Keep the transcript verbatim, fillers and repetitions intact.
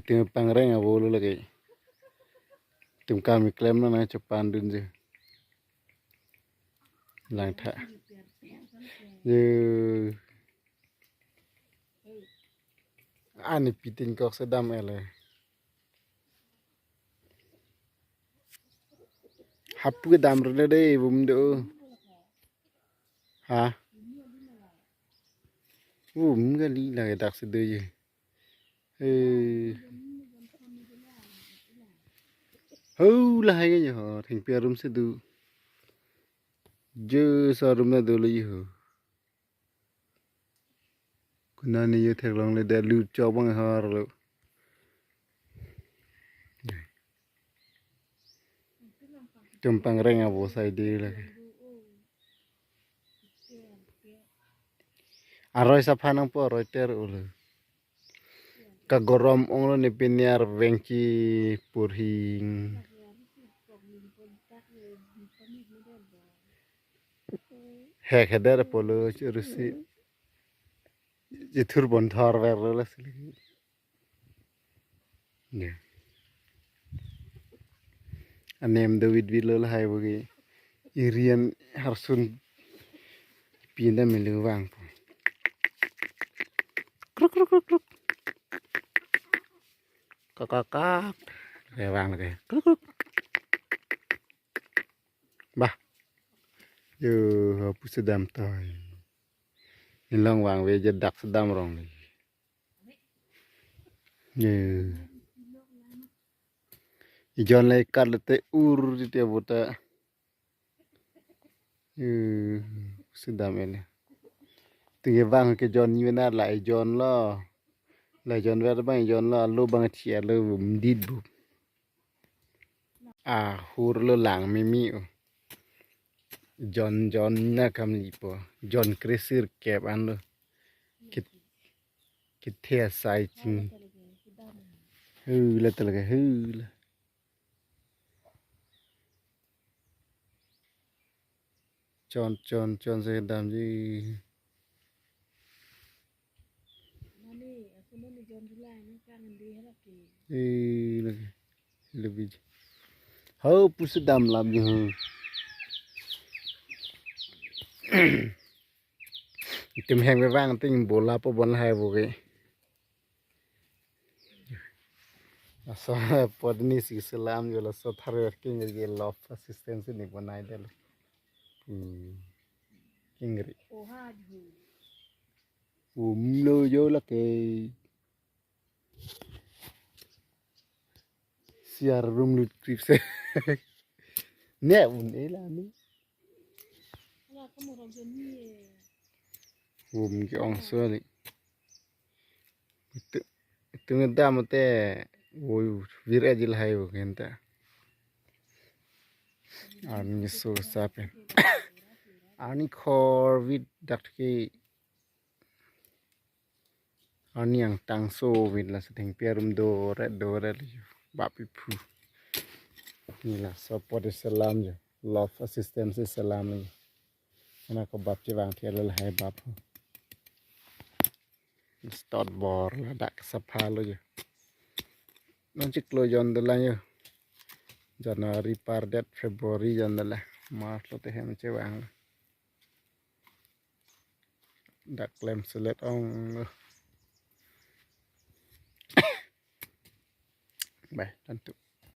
Tim pangreng avo lo lake. Tim kam keklem lo nangchepandunji. Langtha. Yo. Ani pitin kok sedam ele. Hapu kedam rene de bum do. Ha? Bum kali lake dak si do ye. Eh. Ho lahai ke ho, thengpi arum si do. Je sa arum na do lo ye ho. Kuna ni yo theklongle de lu chok bang har lo. Tim pangreng avo sai de lake. Aroi sapha nangpo, aroi ter ulo. Kagorom onglo ne piniar vengchi purhing. Hek heder polo churusi. Jethur bon thor ver lo lasi. Ya. Anem David Vilo lahai bogi. Irian harsun pinda melu vangpo. Kruk, kruk, kruk, kruk. Kak, kak, kak. Revang lake. Kruk, kruk. Bah. Yo, hapu sedam toi. Nilong vangve je dak sedam rong ni. Ye. Ijon le kat le te ur di te buta. Ye, sedam ele. Tinge bang ke jon ni na la ijon lo. La ijon ver bang ijon lo, alo bang thi alo bum dit bu. Ahur lo lang mimi o. Jon jon na kam lipo. Jon kresir kep an lo. Kit, kit the sai ching. Hula talaga hula. Chon, chon, chon se damji. Eh, lagi. Lebih. Hapu sedam lam je ho. Tim heng bevang ting bola po bon lahai boge. Laso apot ni si selam jo laso thar working je love assistance ni bonai del. Hmm. Kingri. Umlo jo lake. Siar rum lut krip se. Ne un ela ni. Bum ke ong so ni. Itu, itu ngedam te, woi, vir aja lahai bo kenta. Arni so sapen. Arni khor vit dak ke. Arni angtang so vit la seteng piarum do re do re li. Bap iphu. Ni laso apot selam jo. Love assistance selam ni. Ana ko bap chevang thia lahai bap. Stot bor ladak sapha lo jo. Non chiklo jon dolang jo. January par det February jon dolang. March lo te hem chevang. Dak klem selet ong lo. Bye, tantu.